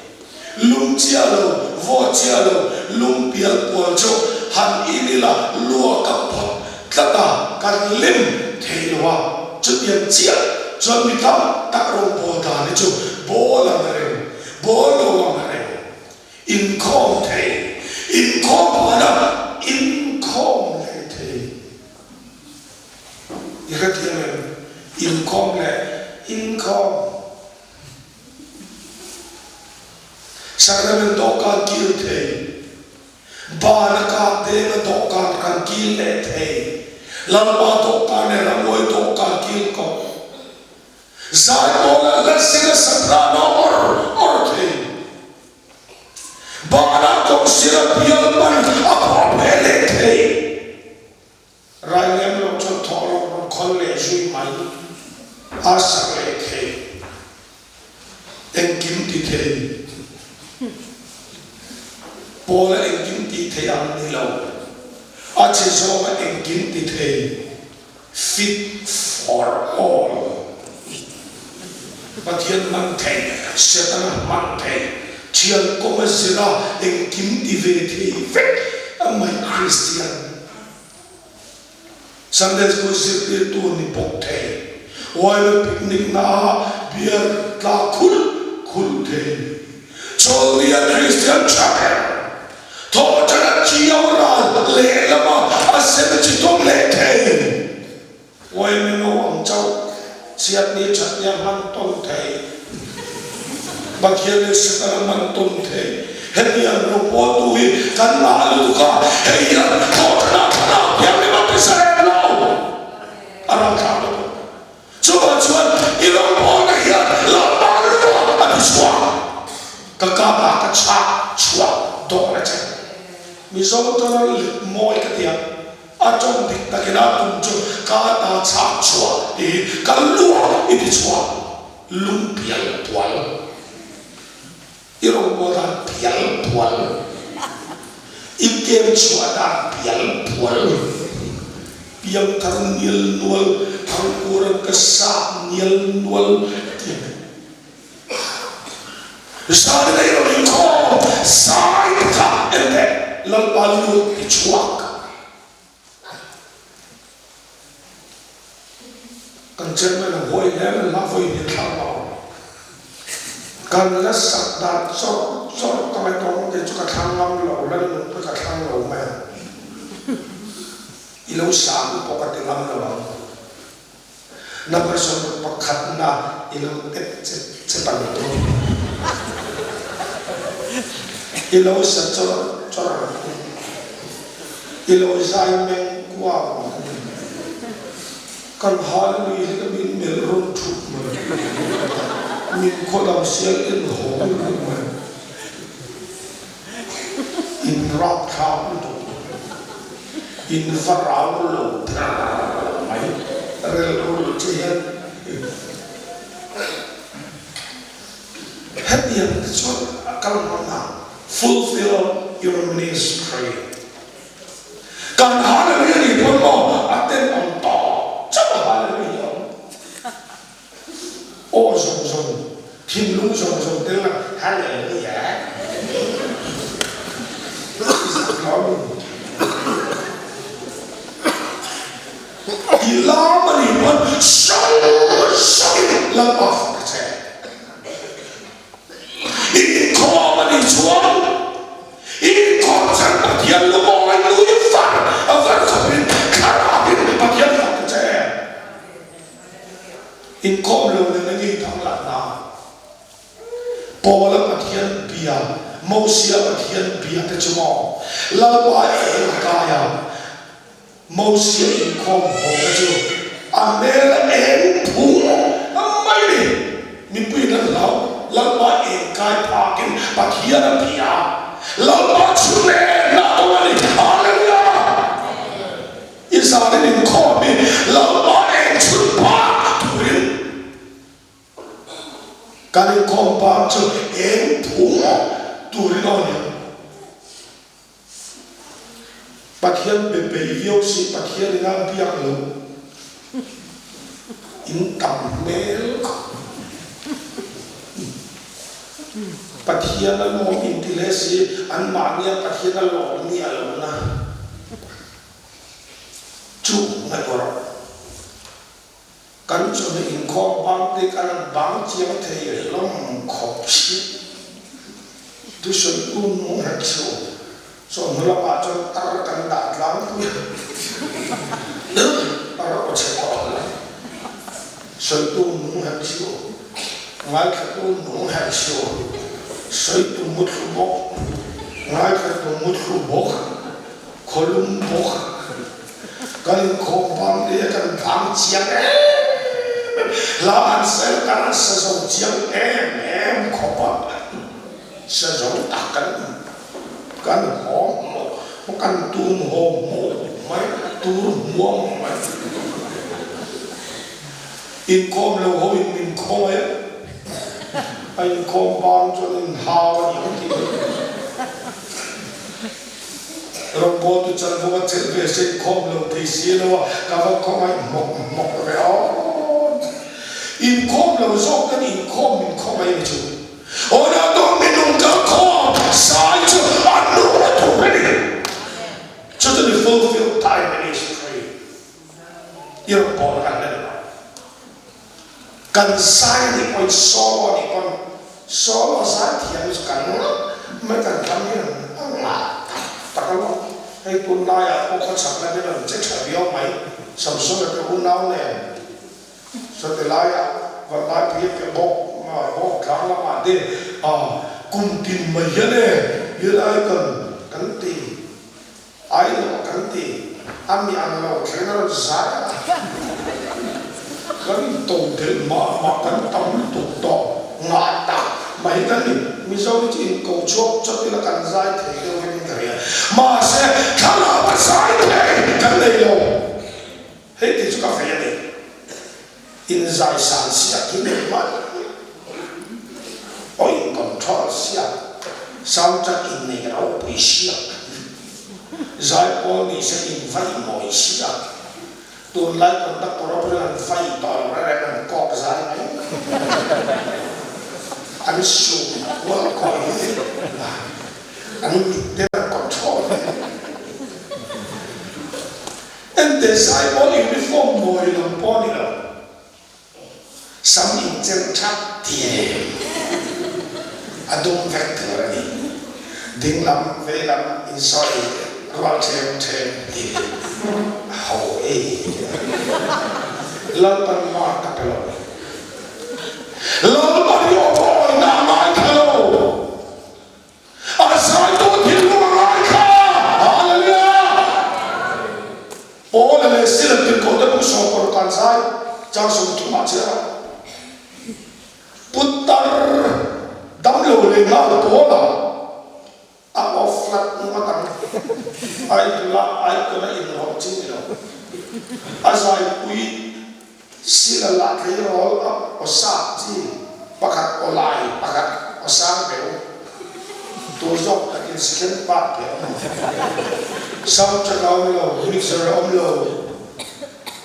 [SPEAKER 1] Lung chiah lo, vawt chiah lo, lung pial pual chu han in ila luak a phawt tlat a, kan lim thei lo a. Chutiang chiah chuan mi tam tak rawngbawl dan hi chu bawl ang reng, bawl lo ang reng, inkhawm thei, inkhawm phuan a inkhawm leh thei. I hrethiam em? Inkhawm leh inkhawm. Sacrament dawhkan kil thei, Bana kap denga dawhkan kan kil leh thei, Lalpa dawhkan leh Ramhuai dawhkan kil kawp, Zaipawla hla zira soprano awr awr thei, Bana kawngsira bial man a pawh phe leh thei. Rai lem loh chuan thawh loh rawn khawl leh zui mai a sak leh thei, engkim ti thei, Paula engkim ti thei ang ni lo, a che zawnga engkim ti thei, fit for all, Pathian hman thei, Setana hman thei, thian kawng a zira engkim ti ve thei vek a mai Kristian. Sunday School zirtirtu ni bawk thei, Waiwe picnic na ah beer tla khulh khulh thei, Chawlnia Christian Chapel, Thawhṭana Chiau ral lehlama a sem chi tum leh thei, Waiwe no ang chauh chhiatni ṭhatnia hman tawn thei, Pathian leh Setana hman tawn thei. Hetiang ro pawltu hi kan ngah lutuk a, hei hian thawhṭana thlarau thianghlim a tisa em lo, a rawn thlah lutuk. Chuvang chuan i rawngbawlna hian Lalpa lua a ti chhuak, ka kapa ka chhak chhuak dawn a che. Mizo tawna lit mawi ka ti a, a tawng dik takin a tum chu ka ta chhak chhuak tih hi ka lua i ti chhuak, lung pial pual. I rawngbawl dan pial pual, i kem chhuah dan pial pual, piang thar nial nual, thangkuran ka sap nial nual ti a ni. Zan nei lo inkhawm zai te kha en teh, Lalpa lut ti chhuak. Kan chairman a huai hle mai, hla vawi hnih thlak lo. Kan la sak dan chawrh chawrh ka ngaihtuah ngawt kei chu ka thlang ngam lo, Lalnung pawh ka thlang lo mai ang. I lo sang pawh ka ti ngam lo ang. Number 61 na i lo tep chep chep ang u. I lo sa chawrh chawrh ang u. I lo zai meng kuam ang u. Kan Hallelujah hi ka min melh rawn thup mai. Min khaw dang sial en haw lutuk mai. In rapthlak lutuk. In va rau lo ther mai. Rel rul che hian hetiang te chuan a kal hmang a, fulfill your ministry. Kan Hallelujah nih pawn maw a tenawm tawp chauh a Hallelujah hi a awm. Aw zawng zawng, thinlung zawng zawng tel la Hallelujah i zak lo a mi? I lam a nih pawn zawng zawngin Lalpa fak ta che. Inkhawm a nih chuan inkhawm chhan Pathian lungawi nui far a var khawpin thlarauin Pathian fak ta che. Inkhawm lo nen a ngei dang lah na. Paula Pathian bia, Mosia Pathian bia te chu maw Lalpa eng a kai a, Mosia inkhawm haw te chu a hmel a eng phung mai ni. Mipuiin an hlau, Lalpa eng kai phakin Pathian a bia, Lalpa chu nen a awm a ni. Hallelujah! I zanin inkhawm hi Lalpa eng chhun phak turin kan inkhawm bang chu eng phung turin aw ni ang. Pathian be bei viau si Pathian in a biak lo in tam hmel khawp. Pathian a lawm in ti hle si an mahnia Pathian a lawm ni a lo na chu ngaihtuah rawh. Kan chawhmeh inkhawm bang te kan an bang chiang thei hlawm khawp si. Tuition tu nung hek si u. Chawhnu lamah chuan tar kan dah tlangpui a, tar aw chhe tawh lo. Sawitu nung hek si u. Ngaithlatu nung hek si u. Sawitu muthlu bawk, ngaithlatu muthlu bawk, khawlum bawk. Kan inkhawm bang te kan vang chiang em em, hla an sel kan an sa zo chiang em em khawp a, sa zo tak kan kan haw hmawk kan tum haw hmawk mai tur hmuam mai. Inkhawm lo ho in min khawngaih a, a inkhawm bang chuan inhau a ni ang tih hi. Rawngbawltu chanvo a chelh ve se inkhawm lo thei si lo a, ka va khawngaih hmawk hmawk ve aw. Inkhawm lo zawk tan inkhawm min khawngaih ni chu. Aw naupang minung kal khawm sai chu a nung a thuk a ni. Chu chu ni fulfill time ministry i rawngbawlna kan la ni lo. Kan zai a nih pawhin solo a nih pawn solo zai thiam chu kan ngah mai kan ram hian a ngah tak tak a lo. Hei tunlaiah pawh khawchhak lam in an che tha viau mai Samsona te unau nen sawti laiah Vanlaipuia pe bawk bawk tlang lamah te kum tin mai hian e helai kan kan ti Ai lo kan ti, a mi ang lo thleng a rawn zai a, kan in to delh mah mah kan tam lutuk tawh ngah tak mai kan ni. Mizo hi chu in ko chhuak chawt ila kan zai thei deuh vek in ka ria. Mahse thlarau a zai thei kan nei lo. Hei ti chu ka vei a ni. In zai san siak hi nei mai aw in control siak sound track in nei ropui siak zai pawl ni se in vai mawi siak tunlai conductor ho pawhin an vai tawh lo reng reng an kawk zai mai an sum kual kawi hi an mit te an control vek. Ente zai pawl uniform mawi lam pawh a ni lo. Sam inchem that ti em. Ding lam vei lam insawi rual ṭhem ṭhem ti ho e. Lalpan mark a pe lo. Lalpan i aw awina a ngaithla lo. A zaitu thinlung a ngaithla. Hallelujah! Paula leh Sila tirhkohte pawh sawmparuk an zai chang 30 ah chiah a. Putar damlo leh nghal Paula a off flat ngawt ang. Idol-a icon a inrawlh chi ni lo. A zaipui Sila lah tleirawl a aw sap chi pakhat aw lai pakhat aw sang deuh tur zawk takin second part pe awm lo. Sound track a awm lo, mixer a awm lo,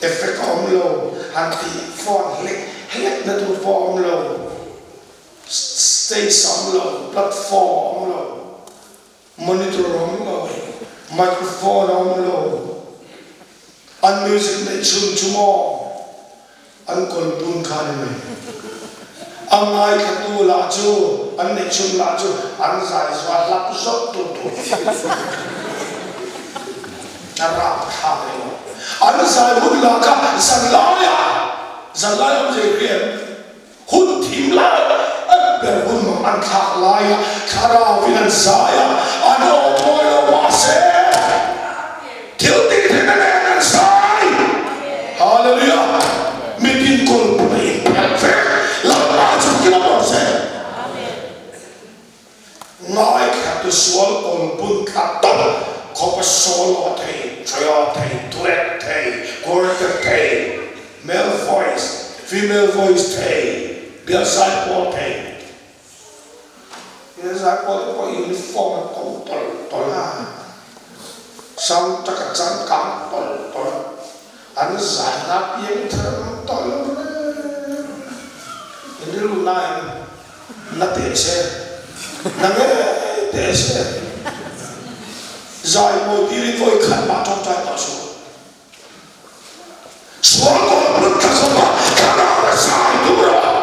[SPEAKER 1] effect a awm lo, han tih phone hlek hlek na tur pawh a awm lo, stage a awm lo, platform a awm lo. Monitor a awm lo, microphone a awm lo, an music neih chhun chu maw an kawl bun kha a ni mai. A ngaithlatu lah chu an neih chhun lah chu an zai zual hlap zawk tur tur a rap thlak leh lo. An zai hun lah kha zanlaiah, zanlai awm zei hriat. Hun thim lai an ber hun mang an thlak laia thlarauin an zai a, an aw mawi lo mahse thil tih theihna nen an zai. Hallelujah! Mitin kawlpun a inphelh vek, Lalpa chu kila bawk se. Ngaithla tu sual kawlpun tla tawp khawpa solo thei, trio thei, duet thei, quartet thei, male voice, female voice thei, bial zaipawl thei. Bial zaipawl te pawh uniform an ko tawlh tawlh a, sound track a changkang tawlh tawlh a, an zaina piang thar an tawlh reng. In rilru nain Na teh se, na ngei teh se. Zai mawi tirin vawi khat mah tawngtai tawh suh. Sual kawl phun tla khawp a thlarau a zai tur a.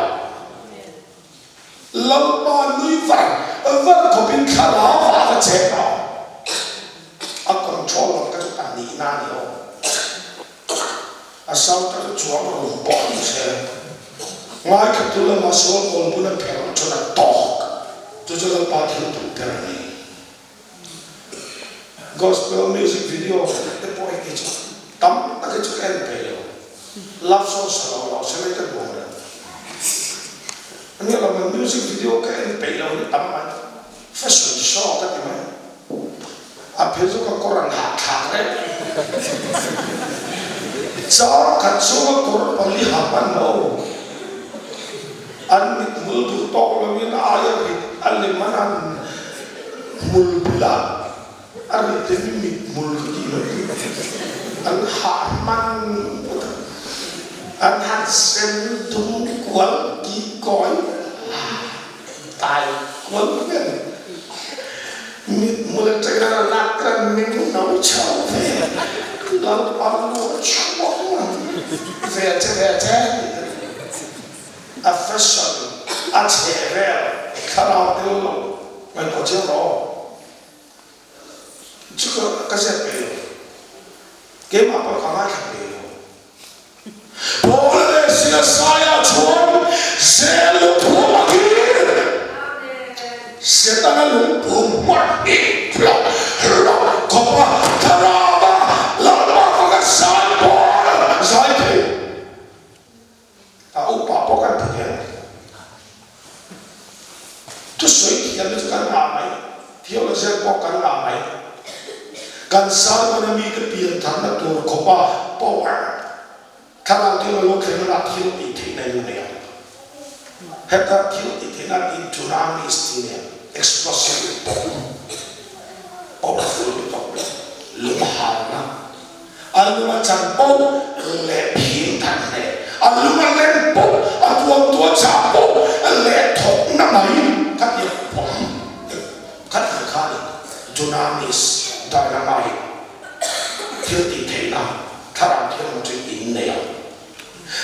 [SPEAKER 1] Lalpa nui var var khawpin thlarau ah va cheng rawh. A control lam kha chu ka nihna a ni lo. A sound tak chuang rum pawh ni se, ngaithla tu lama sual kawl bun a pherh chuan a tawk. Chu chu Lalpa thil duh ber a ni. Gospel music video te pawh hi kei chu tam tak hi chu ka en peih lo. Love song sa lo lo se mai ka duh ang reng. Ania lo man music video ka en peih lo hi tam mai. Fashion show ka ti mai. A phei chu ka kawr an hahthlak reng. Chang khat chunga kawr pali ha hman lo. An mithmul duh tawk loin a aia rit a lem an han hmul bulah a rit lem i mithmul ka tih mai hi an hah hman ngawt a. An han sen dum kual ki kawi tai kual vel. Mithmul atangin a rawn lak ka meng no chho ve, Lalpa lu a chhuak ngam ve che ve che tih te a fashion a chhe vel thlarau tel lo ngaihtuah chiang rawh chu ka ka zep peih lo keimah pawh ka ngaithla peih lo. Paula leh Silasai-ah chuan zel lungphum a kir. Setana lungphum hmar hnih hlawk hlawk khawpa thlarauva Lalpa faka zai pawl zai thei. A upa pawh kan ti hian thusawi thiam hi chu kan ngah mai, theologian pawh kan ngah mai. Kan sermon a mite pian tharna tur khawpa power thlarau thil a lo thlen hunah thil tih theihna in la nei ang. Heta thil tih theihna tiin tsunamis tih nen explosive bomb powerful lutuk lunghalna A lung a chan poh leh phim than hle. A lung a leng poh, a tuam tu a chah poh leh thawk na mai kha ti a pawm kha ti kha ni. Dunamis, dynamite, thil tih theihna thlarau thianghlim chu in nei ang.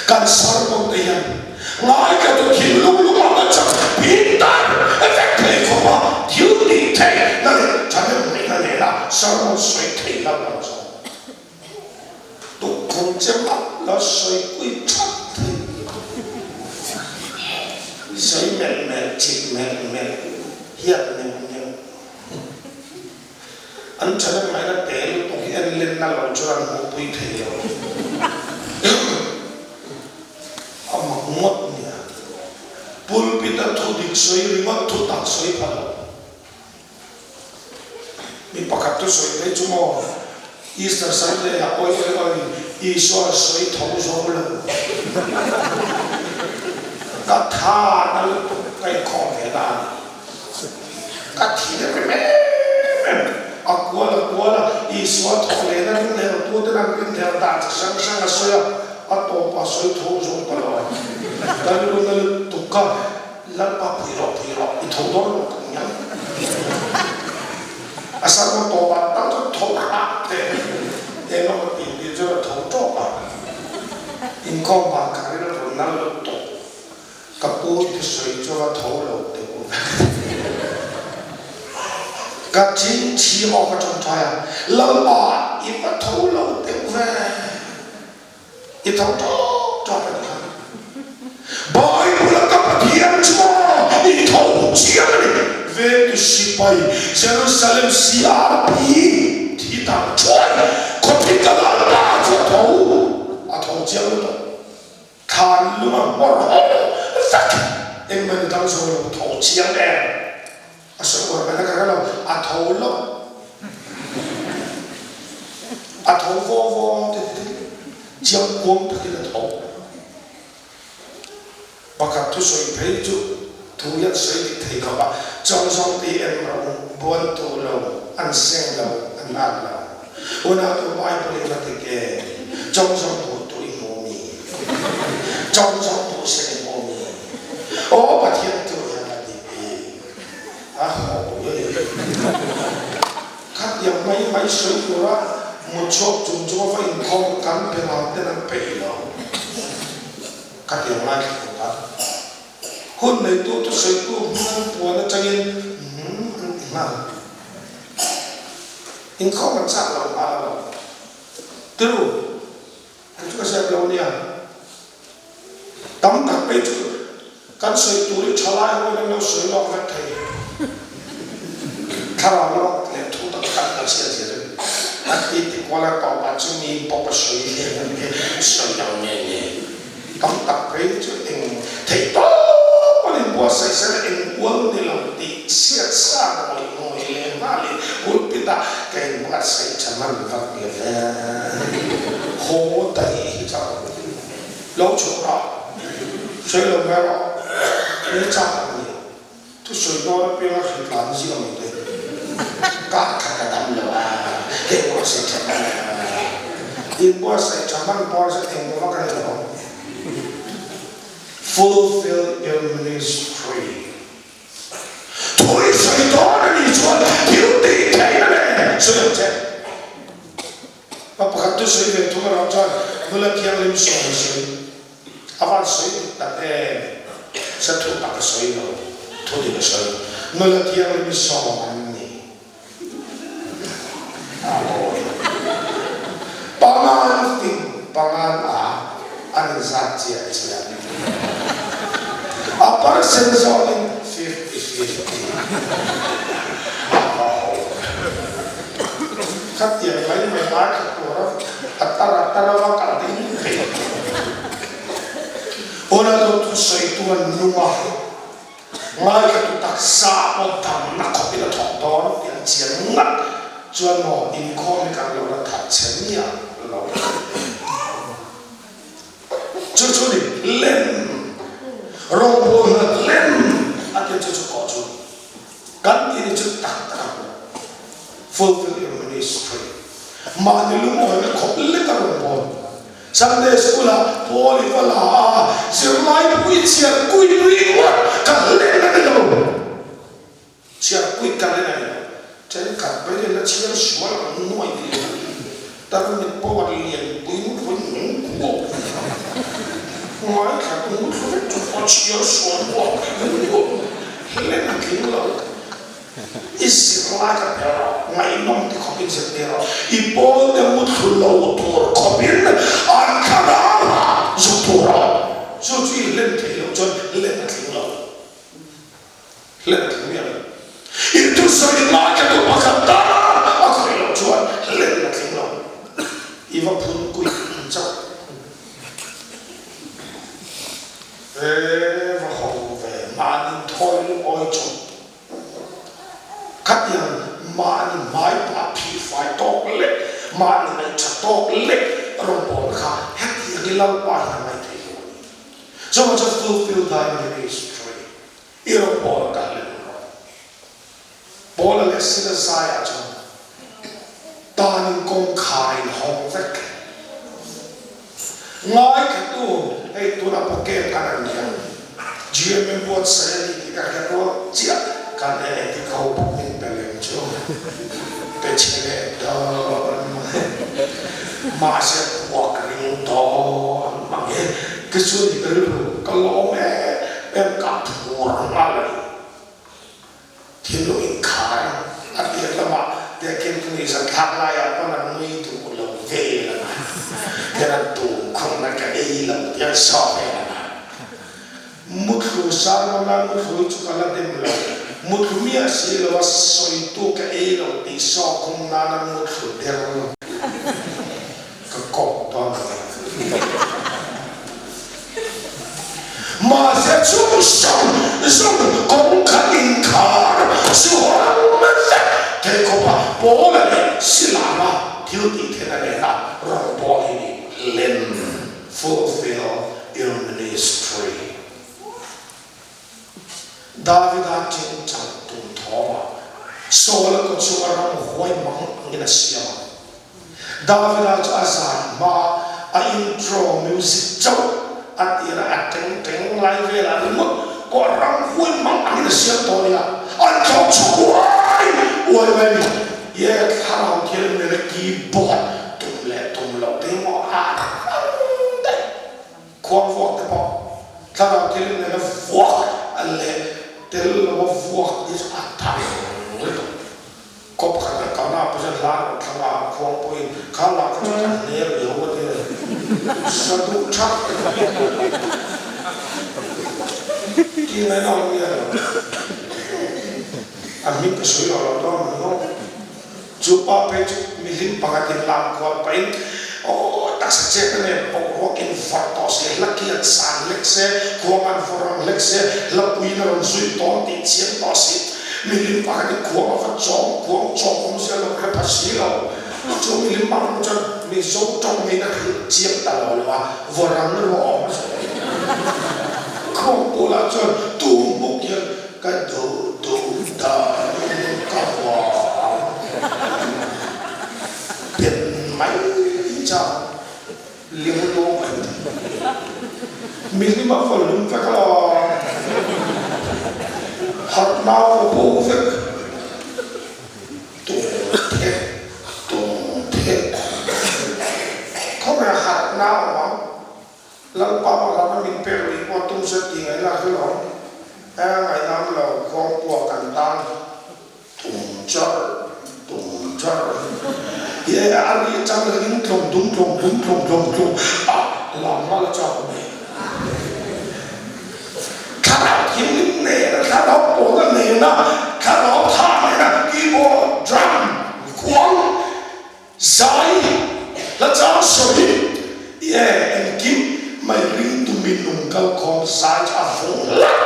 [SPEAKER 1] Kan sermon te hian ngaithla tu thinlung lung ang a chak phim tar vek thei khawp a, thil tih theih na leh. Sermon sawi thei lo ang zawng. Tukkhum che mah lo sawi kui that thei. Sawi melh melh, chik melh melh, hiat neuh neuh. An channel ngaihna te lutuk hi en lenna lo chuan an hmuhpui thei lo. A mak ngawt nia. Pulpit a thu dik sawi ringawt thu tak sawi pha lo. Mi pakhat thu sawi phei chu maw Easter Sunday ah awi awi awi Isua sawi tho zo lo. Ka tha na lutuk ka inkhawm ve na a ni. Ka thi deuh em em. A kual a kual a, Isua thawk lehna ringhlel tuten an ringhlel dan chi hrang hrang a sawi a, a tawpah sawi tho zawng ta lo. Ka lu na lutuk a, Lalpa pui rawh pui rawh, i tho dawn lo tak ngiang. A sermon tawpah tak chuan tho hrah teh eng emaw tih tih chuan a tho tawp a, inkhawm vang kha rilru na lutuk. Ka pu thusawi chu va tho lo teh u. Ka thin thi awk a tawngtai a, Lalpa i va tho lo teh u ve, i tho tawk tawk a ni kha. Bible a ka Pathian chu maw i tho chiang a ni. Veng tu sipai Jerusalem CRP thi dang thuai khawpin ka Lalpa chu a tho, a tho chiang lutuk. Thlan lung a hmawr ho vek. Engmah ni dang zo lo tho chiang em? A sawi uar mai na ka hre lo, a tho lo. A tho vaw vaw ti ti chiang kuang takin a tho. Pakhat thusawi phei chu thu hian sawi dik thei khawp a, chawngzawng ti em ro, buan tu lo, an seng lo, an at lo. Unau tu Bible in a ti ke, chawngzawng buh tu i hmu mi? Chawngzawng buh seng i hmu mi? Aw Pathian tu hian a ti pi. A ho e. Khatiang mai mai sawi tura mutchhuak chung chunga va inkhawm kan beram ten an peih lo. Khatiang lai thla tur a hun neitu thusawitu hming an puan atangin umm an ti nghal. Inkhawm an chak lo nghal a lo. Tiru, hei chu ka ziak lo nia. Tam tak phei chu kan sawi tur hi tha lai ho in an lo sawi lawk vek thei. Thlarau lawk leh thu tak tak kan hriat zia chu a ti ti kual a tawp ah chu mi pawp a sawi hle an ti sawi lo nge nge. Tam tak phei chu eng theih tawp an inbuatsaih sel eng ual ni lo tih chhiat sa ngawih ngawih leh nghal in pulpit ah ka inbuatsaih tha hman vak le ve. Haw daih hi chak lo. Lo chhuk rawh. Sawi lo mai rawh. Ni chak ang ni. Thusawi dawn apianga hritlan ziah mai te. Kah khat a dam lo a, hei buatsaih tha hman a. Inbuatsaih tha hman pawh chu eng vak a ni lo. Fulfill your ministry. Thu i sawi dawn a nih chuan thil tih theihna nen sawi ang che. Pa pakhat thusawi ve thung erawh chuan nula thianghlim sawi sawi a van sawi dik tak em? Sa thu tak a sawi lo, thu dik a sawi. Nula thianghlim sawm an ni. A awi. Pangan fing pangan a an inzat chiah chiah. A percent zawngin 50-50. A awi. Khatiang mai mai ngai kha tura a tar a tar a va kal ding thei. Awla lo thusawi tu an nung a, ngaithla tu taksa pawh damna khawpin a thawk dawn tih an chian ngat chuan maw inkhawm hi kan lo la that chhe miah lo. Chu chu ni lem, rawngbawlna lem a tia chu chu kawh chu. Kan tih ni chu tak tak a hmu. Fulfill your ministry. Mahni lungawina khawp lek a rawn bawn. Sunday school ah Paul i va la a, zirlai pui chhiar kui ringawt ka hlen a ni lo. Chhiar kui ka hlen a ni lo. Thenkhat pawhin an la chhiar sual ang nuai tih a ni. Tarmit pawh a lian pui ngut pawhin nung kuau. Ngaithla tu ngut hlu vek chu a chhiar sual kuau ngut hlen a tling lo. I zirlai kha pe rawh, ngaihnawm ti khawpin zirtir rawh. I pawlte muthlu lo tur khawpin an thlarau ah zuk tur rawh. Chu chu i hlen theih loh chuan hlen a tling lo. Hlen a tling miah lo. I thusawi lai kha tu pakhat ta a khawih loh chuan hlen a tling lo. I va phun kuih ang chauh. E va ho ve, mahni thawi lungawi chawp. Khatiang mahni hmai pah phih fai tawk lek, mahni ngaihṭha tawk lek rawngbawlna kha hetiang i Lalpa hian a ngaihtheih lo a ni. Chuvang chuan fulfill thy ministry, i rawngbawlna kal leh rawh. Paula leh Sila zaiah chuan tanin kawngkhar in hawng vek. Ngaithatu hei tunah pawh camp kan an nia. GMM buatsaih a ni tih ka hriat rual chiah kan en e tih kho bawk min pe lem chu pe chhe leh dawn mahse puak ring dawn mang e tichuan i rilru ka lawm em em ka phur nghal a ni. Thinlung inkhar a tir lamah biakinn ka nuihzat thlak laiah pawn an nui duh lo vel a na, hian an tum khawmna ka ei lo tih an saw vel a na. Muthlu sarmam lai muthlu hi chu ka la dem lo, muthlu miah si lo a sawitu ka ei lo tih saw khum nana muthlu der ka kawp dawn a ni. Mahse chung zawng zawng kawngka inkhar chu hawng vek thei khawpa Paula leh Silama thil tih theihna nena rawngbâwl hi ni lem, fulfill your ministry. Davida chinchang tum thawmah Saula kaw chunga ramhuai mang angin a siam a. Davida chu a zai hma a intro music chauh a tir a, a teng teng lai velah ringawt pawh a ramhuai mang angin a siam tawh nia, an thlawk chhuak uai uai mai a ni. Ye thlarau thianghlim nena keyboard tum leh tum loh te hi maw a rang daih. Khuang vuak te pawh thlarau thianghlim nena vuak leh tel lova vuak te chu a tam lutuk. Khaw pakhat kan kalna ah pawh hla rawn thlang a, khuang pawhin kha lah kha chu kan hne riau a ti a ni. Sa duh thak ti mai na awm nia lo. A hming ka sawi lo lo dawn ang maw. Chu pa phei chu mihlim pakhatin lam kual pahin aw taksa chet a nen boruakin vawrh tawh se, hla ki an san hlek se, khuang an vawrh ang hlek se, hla puiin a rawn zui tawn tih chiang tawh si. Milim pakhat hi khuang a va chawm, khuang chawm awmzia lo hre pha si lo. Chu milim mang chuan Mizo tawng ngeiin a hrilh chiang ta lo lo a, vawrang erawh a awm a zawh. Khuang bulah chuan tum hmuk hian ka duh duh dan ka vang pen mai chang ling lawng a ni. Milim a vaw lum vek a, harhna a vaw bo vek. Tung thek, tung thek. Khawvel harhna a awm ang. Lalpa pakhat a min pek rih pawh tum se tih ngaihna a hrelo ang. E, ngaihnam lo, khuangpuah kan tan. Tum char, tum char Ye a ri chang ring tlawng dum tlawng dum tlawng tlawng tlawng a lam nghal a chak mai. Thlarau thianghlim nena, thlarau pawlna nena, thlarau tha nena keyboard, drum, khuang, zai, hla chang sawi, ye engkim mai ringtu minung kalkhawm zai chu a vung hlak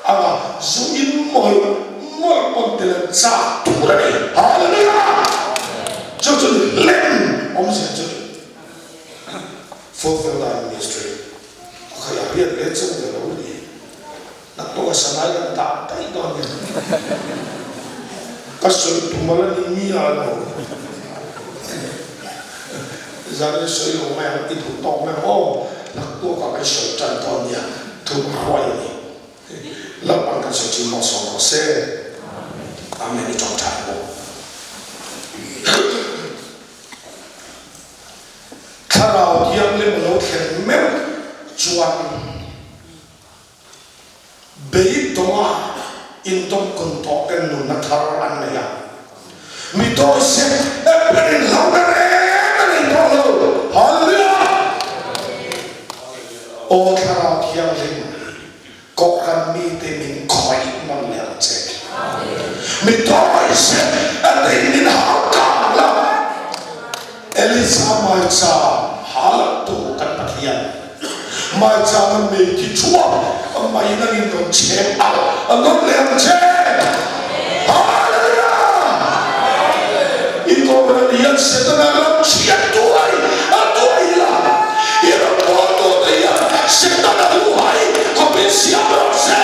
[SPEAKER 1] anga zu in mawlh mawlh pawn tel an chak tur a ni. Hallelujah! Chu chu ni lem awmzia chu ni. Fulfill thy ministry. A khaih a riat ve chung ve lo ni. Naktuk a sanai kan dah daih dawn nia. Ka sawi tum ala ni miah lo. Zan in sawi lo mai ang i duh tawk mai ang aw. Naktuk ah kan sawi tan dawn nia. Thu ka hruai a ni. Lalpan kan sawi chin mawh sawm rawh se. Amen i tawngtai bawk. Thlarau Thianghlim a lo thlen meuh chuan. Beidawng a. Intawm kun tawh ten nunna thar an nei a. Mi dawihzep ber in hlauhna reng a nei tawh lo. Hallelujah! Aw Thlarau Thianghlim, Kohhran mite min khawih nawn leh ang che. Mi dawihzep ber in min hau kang la. Elisa Maica haltu kan Pathian. Maica an mei thi chhuak a mai nangin rawn chhem alh a nawn leh ang che. Hallelujah! I Kohhran hian Setana ram chhiat tuai a tuai la, i ram pawl tawh te hian Setana luhai khawpin siam rawh se.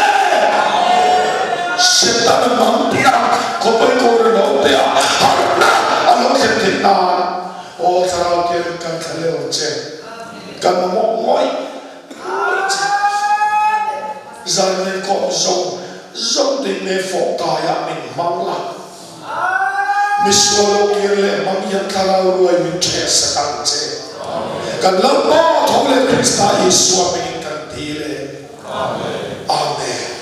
[SPEAKER 1] Setana mang piah khawpui Kohhran ho te ah harhna a lo thlen theih nan Aw Thlarau Thianghlim kan thla leh ang che. Kan mamawh ngawih ngawih che. Zan kawm zawng zawng te me fawh kaiah min hmang la. Misual lo kir leh hmang hian thlarau ruai min ṭheh sak ang che. Kan Lalpa tho leh Krista Isua hmingin kan ti leh. Amen.